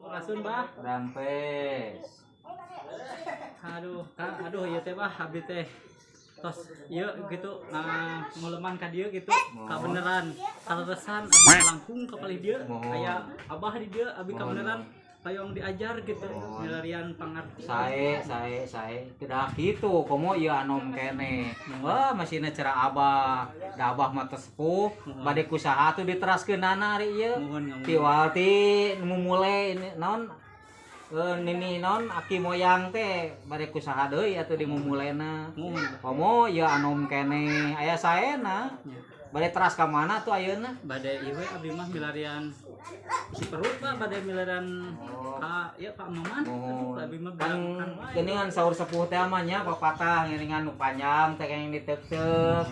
Rasun, Bah. Rampes. Aduh, Kak, aduh, ieu teh, Bah, abdi teh tos ieu gitu nguleman ka dieu gitu kabeneran kaleresan abdi langkung ka palih dieu. Mohon. Aya abah di dieu, abdi Mohon. Kabeneran hoyong diajar gitu. Mohon. Milarian pangarti. Sae, sae, sae. Tidak gitu, komo ieu anom kene. Wah, masihna cara abah. Da abah mah teu sepuh, bade ku saha tuh diteraskeunana ari ieu. Mohon ngamun. Tiwalti mumule naon, nini naon aki moyang teh bade ku saha deui atuh dimumulena. Mohon. Komo ieu anom kene aya saena. Ya. Bade teras ka mana tuh ayeuna? Bade ieu we, abdi mah milarian isi perut, Pak, bade milarian Oh. ka ieu Pak Maman. Mohon. Aduh, abdi mah Kan makan wae. geuningan saur sepuh teh mah nya papatah ngiringan nu panjang teh kenging diteukteuk,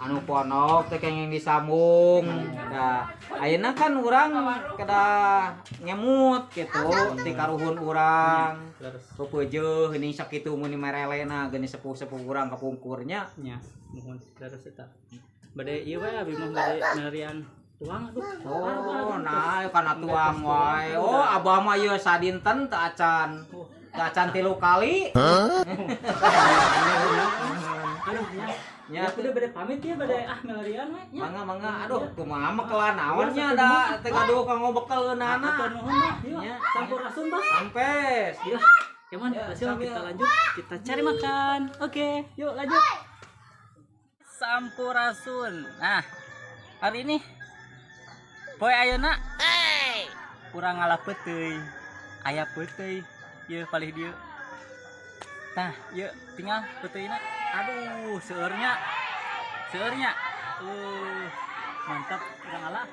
anu pondok teh kenging disambung. Da ayeuna kan urang kedah ngemut gitu ti karuhun urang. Leres. Pepeujeuh geuning sakitu mun merelena geuning sepuh-sepuh urang kapungkurnya. Nya, mohon, leres eta. Bade ieu we, abdi mah bade milarian tuang, aduh. Oh, nah kana tuang wae. Oh, abah mah ieu sadinten teu acan. Teu acan 3 kali. Aduh, nya. Nya. Ya, udah bade pamit ya, bade ah milarian we nya. Mangga, mangga, aduh, kumaha mah naon nya da teu gaduh kanggo bekaleunana. Hatur nuhun, Bah. Yuk, Nya. Sampurasun, Bah. Rampes. Yuk. Cuman Ya, hasil sambil. kita lanjut, kita cari makan. Oke, yuk lanjut. Sampurasun. Nah, hari ini poe ayeuna urang ngalah peuteuy. Aya peuteuy. Ieu palih dieu. Tah, ieu tinggal peuteuy. Aduh, seueurnya. Seueurnya. Mantap urang ngalah.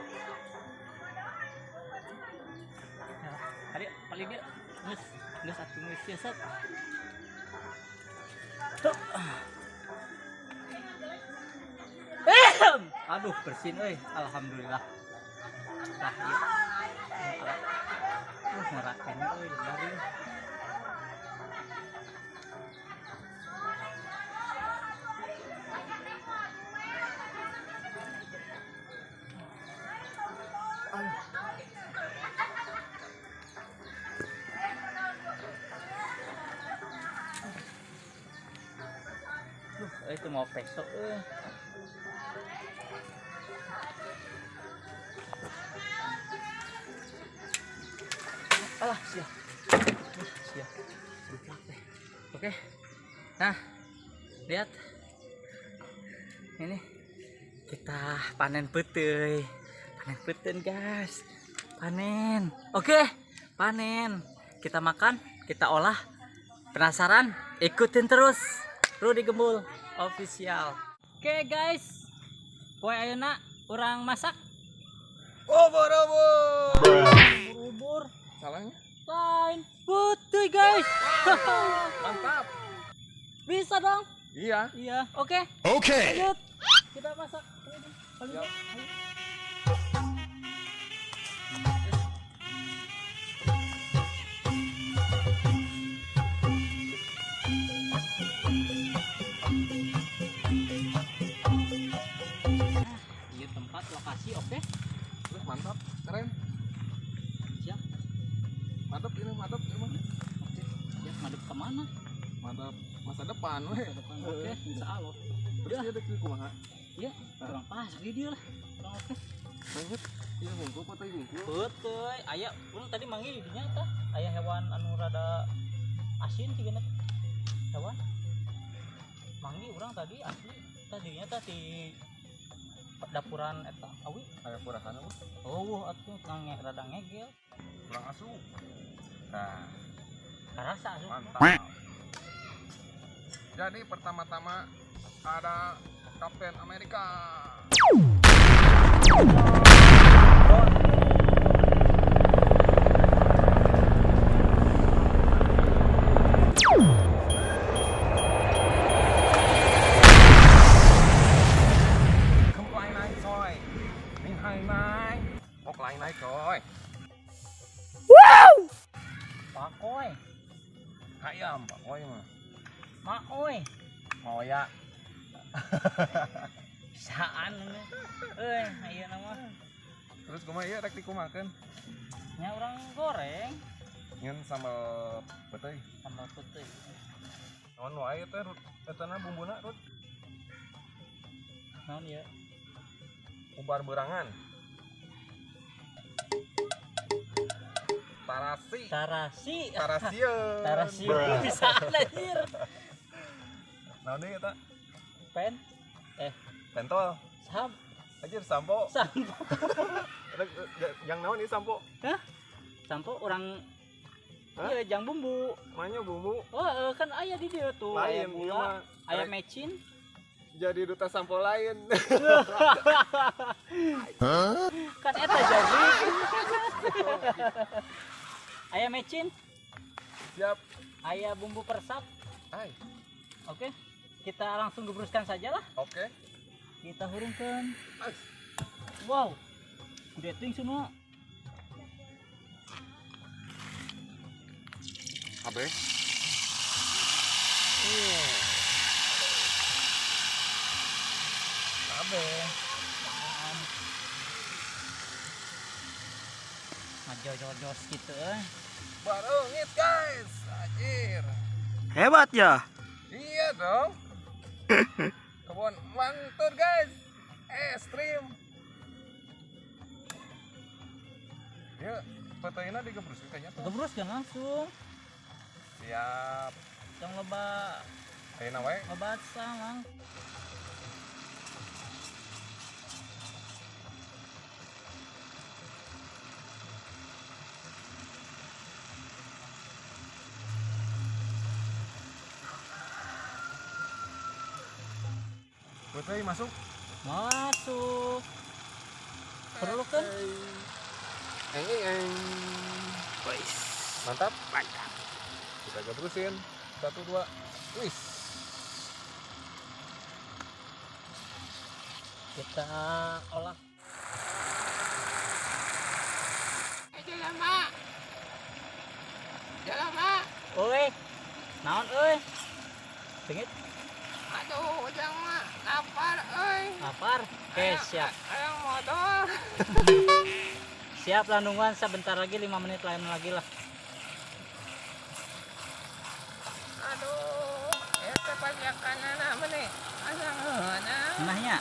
Ya, tadi palih dieu. Geus, geus atuh geus ya, set. Tuh. Aduh, bersin euy. Alhamdulillah. Tah, ieu. Ngora keneh euy, lebar ieu. Aduh. Duh, itu mau peso euy. Alah, sia. Sia. Lupa teh. Oke. Nah, lihat. Ini kita panen peuteuy. Panen peuteuy, guys. Panen. Oke, panen. Kita makan, kita olah. Penasaran? Ikutin terus. Rudi Gembul Official. Oke, guys. Poe ayeuna urang masak. Obor-obor. Mantap. Bisa dong. Iya. Iya. Oke. Oke. Lanjut. Kita masak. Lanjut. Iya, tempat lokasi oke. Terus mantap, keren. Siap. Mantap ini, mantap emang. Oke. Siap, madep kemana? Mantap masa depan weh. Depan. Oke, insya Allah. Terus dia dek kumaha? Iya, kurang pas di dia lah. Kurang oke. Lanjut. Iya bungku apa teh bungku? Betul, aya urang tadi manggil di dinya tah. Aya hewan anu rada asin cigana. Hewan. Manggil urang tadi asli tah dirinya tah di dapuran eta awi. Aya purahan apa? Oh, atuh ngange rada ngegel. Kurang asup. Nah, Karasa asup. mantap. Jadi pertama-tama ada Kapten Amerika. Không có ai này rồi. Mình hay này. Bóc lại này rồi. Pakoy, Hayam, Pak Oi mah. maoy, Moya. saan euy, ayeuna mah. Terus kumaha ieu rek dikumakeun? Nya urang goreng Ngan sambal peuteuy. sambal putih. Naon wae teh Rut? Etana bumbuna Rut? Naon ieu? Ubar berangan. Tarasi. Tarasi. Tarasieun. Tarasi bisa anjir. Naon deui eta? Pen Pentol. sam Anjir sampo. sampo. Yang naon ieu sampo? Hah? Sampo orang Hah? iya jang bumbu. Manya bumbu. Oh, kan aya di dieu tuh, aya Lain ieu gula, mah. aya Rek mecin. Jadi duta sampo lain. Kan eta jadi. Aya mecin, Siap. aya bumbu persap. Hai. Oke. Kita langsung gebruskan saja lah. Oke. Kita hurungkan. Ais. Wow. Gede ting semua. Abe. Abe. Ngajojojos gitu eh. Barengit guys. Anjir. Hebat ya. Iya dong. Kebun mantur guys. Stream. Ya, petainya digebruskeun kayaknya tuh. Gebruskan langsung. Siap. Tong loba Ayeuna wae. loba salang. Petai masuk. Masuk. Perlu kan? Eng eng eng. Mantap. Mantap. Kita gebrusin. 1 2. Wis. Kita olah. Oi. Naon euy? Sengit. Aduh, ujang mah lapar euy. Lapar. Oke, siap. Ayo modal. Siap lah nungguan sebentar lagi 5 menit lain lagi lah. Aduh, eta pajakanana meni. Asa ngeunah. Nahnya.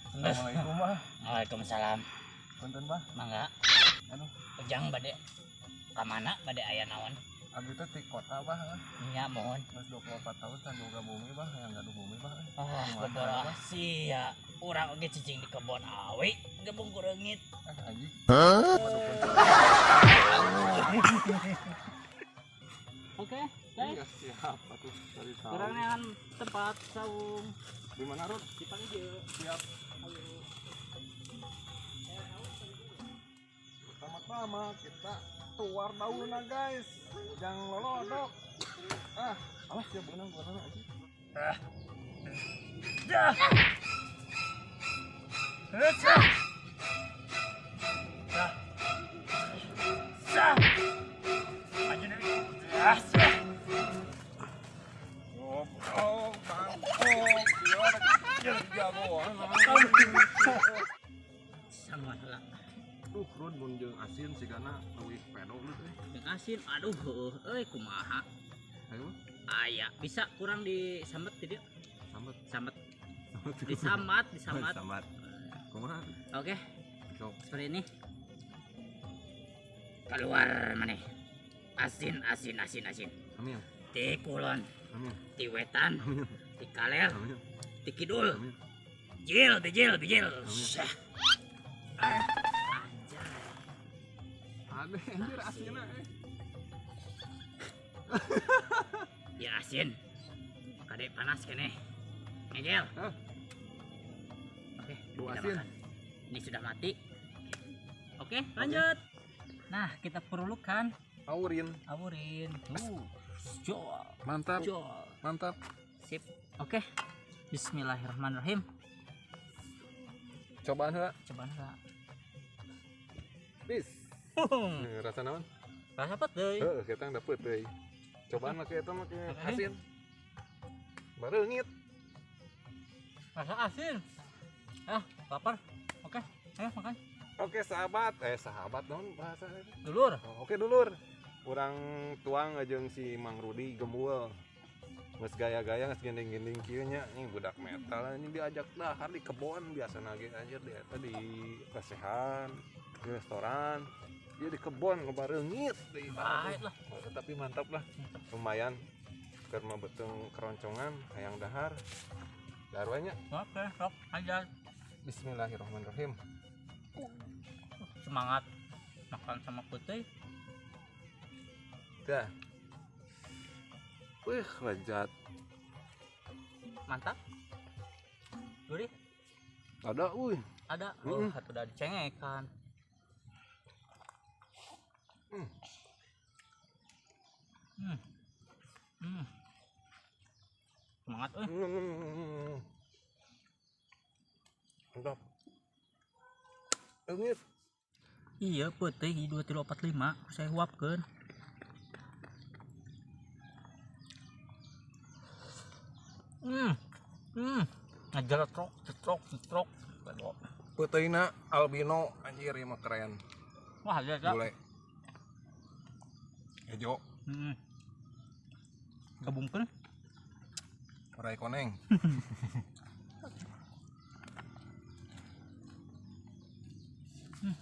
Assalamualaikum, Bah. Waalaikumsalam. Punten, Bah. Mangga. Aduh, Ujang bade ka mana bade aya naon? abdi teh ti kota, Bah. Nya mohon. Geus 24 tahun can boga bumi, Bah. Hayang gaduh bumi, Bah. Ah, Kumaha, beboro Bah? sia. Urang oge cicing di kebon awi, gebung kureungit. Eh, anjing. Oke, guys. Iya, siap atuh cari tahu. Urang neangan tempat saung Di mana, Rut? di Pangje. Siap. Ayo. Pertama-tama kita Tuar daunna guys. Jangan lolodok. Ah, alah sia beunang beunang aja. Ah. Dah. Dah. Sah. Maju deui. Ah, sah. Oh, oh, bangkok. Dia jagoan. Sama lah. Duh, run mun jeung asin sigana leuwih pedo lu teh. Jeung asin, aduh heueuh euy kumaha. Ayo. Aya, bisa kurang disambet ti dieu. Sambet. Sambet. Disambat, disambat. Sambat. Kumaha? Oke. Sok. Seperti ini. Keluar maneh. Asin, asin, asin, asin. Amin. Ti kulon. Amin. Ti wetan. Amin. Ti kaler. Amin. Ti kidul. Amin. Jil, bijil, bijil. Amin. Anjay. Aneh anjir asinna eh. Ya asin. Kade panas keneh. Ngegel. Hah? Oke, Bau kita asin. makan. Ini sudah mati. Oke, lanjut. Nah, kita perlukan Aurin. Aurin. Tuh. Jol. Mantap. Jol. Mantap. Sip. Oke. Bismillahirrahmanirrahim. Cobaan heula. Cobaan heula. Bis. Rasa naon? Rasa peuteuy. Heeh, kita yang dapet euy. Cobaan make eta make asin. Bareungit. Rasa asin. Ah, lapar. Oke, ayo makan. Oke, sahabat. Sahabat naon bahasa itu? Dulur. Oh, oke, dulur. Urang tuang jeung si Mang Rudi gembul. Geus gaya-gaya geus gendeng-gendeng kieu nya, ini budak metal ini diajak dahar di kebon biasana ge anjir di eta di lesehan, di restoran. Dia di kebon loba reungit deui. Baik lah. Tapi mantap lah. Lumayan keur mah beuteung keroncongan hayang dahar. Dahar we nya. Oke, sok aja. Bismillahirrahmanirrahim. Semangat makan sama putih. Dah. Wih, lezat. Mantap. Gurih. Ada, wih. Ada. Oh, satu udah dicengekan. Semangat, euy. Mantap. Leungit. Iya, putih 2 3 4 5, saya huapkeun. Ngajeletrok, cetrok, cetrok. Peuteuyna albino anjir ieu mah keren. Wah, lihat ya. Bule. Hejo. Gabungkeun. Orai koneng.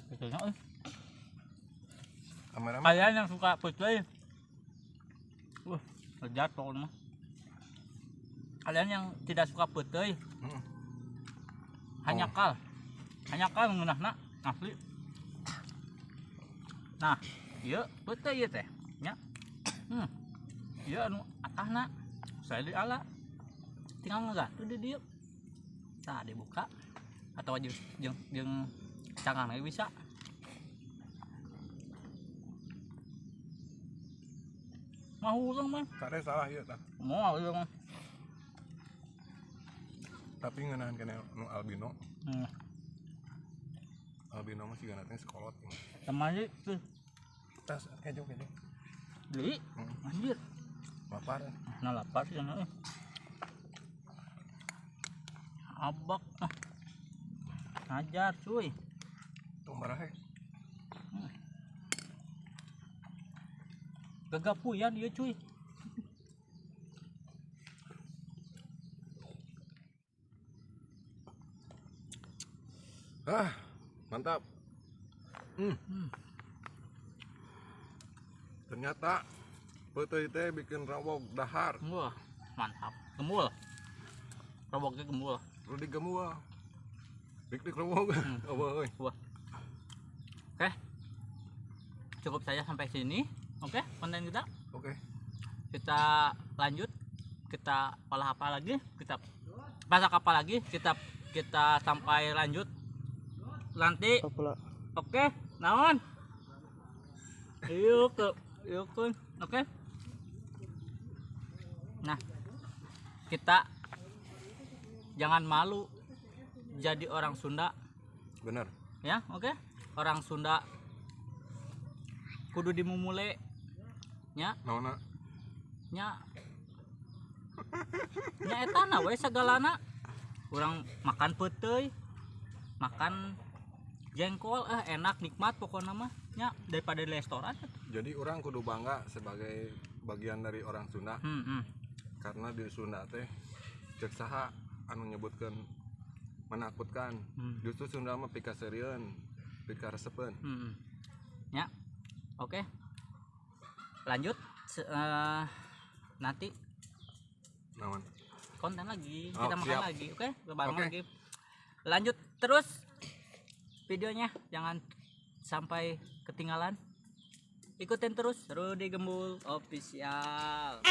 Betulnya euy. Kameramen. Kalian yang suka peuteuy. Wah, lezat pokoknya mah. Kalian yang tidak suka peuteuy, hanya kal. Hanya kal ngeunahna asli. Nah, ieu peuteuy ieu teh nya. Ieu anu atahna saya diala. Tinggal ngegatu di dieu. Tah dibuka atau jeung jeung cangkang lagi bisa. Mau urang mah. Sare salah ieu tah. Mau urang mah. Tapi ngeunahan keneh nu albino. Albino mah sigana teh sekolot. Teman tuh. Tas kejo kejo. Beli? Anjir. Lapar. Nah lapar sih enak. Abak ah. Ngajar cuy. Tuh barahe. Gagapuyan ieu cuy. Ah, mantap. Ternyata peuteuy teh bikin rawog dahar. Wah, mantap. Gembul. Rawognya gembul. Rudi gembul. Dik-dik rawog. Eueuh euy. Wah. Oke. Cukup saja sampai sini. Oke, konten kita. Oke. Kita lanjut. Kita olah apa lagi? Kita masak apa lagi? Kita sampai lanjut. Nanti. Oke, naon? Yuk ke, yuk ke. Oke. Nah, kita jangan malu jadi orang Sunda. Bener. Ya, oke. Orang Sunda kudu dimumule nya. Naonna? Nya, nya etana we sagalana. Urang makan peuteuy, makan jengkol, enak nikmat pokoknya mah nya, daripada di restoran. Jadi urang kudu bangga sebagai bagian dari orang Sunda. Karena di Sunda teh cek saha anu nyebutkeun menakutkan. Justru Sunda mah pikaseurieun, pikaresepeun. Ya. Oke. Lanjut nanti Naon? Konten lagi, Oh, kita makan siap. Lagi, oke? Bareng Oke. lagi. Lanjut terus videonya, jangan sampai ketinggalan. Ikutin terus Rudi Gembul Official.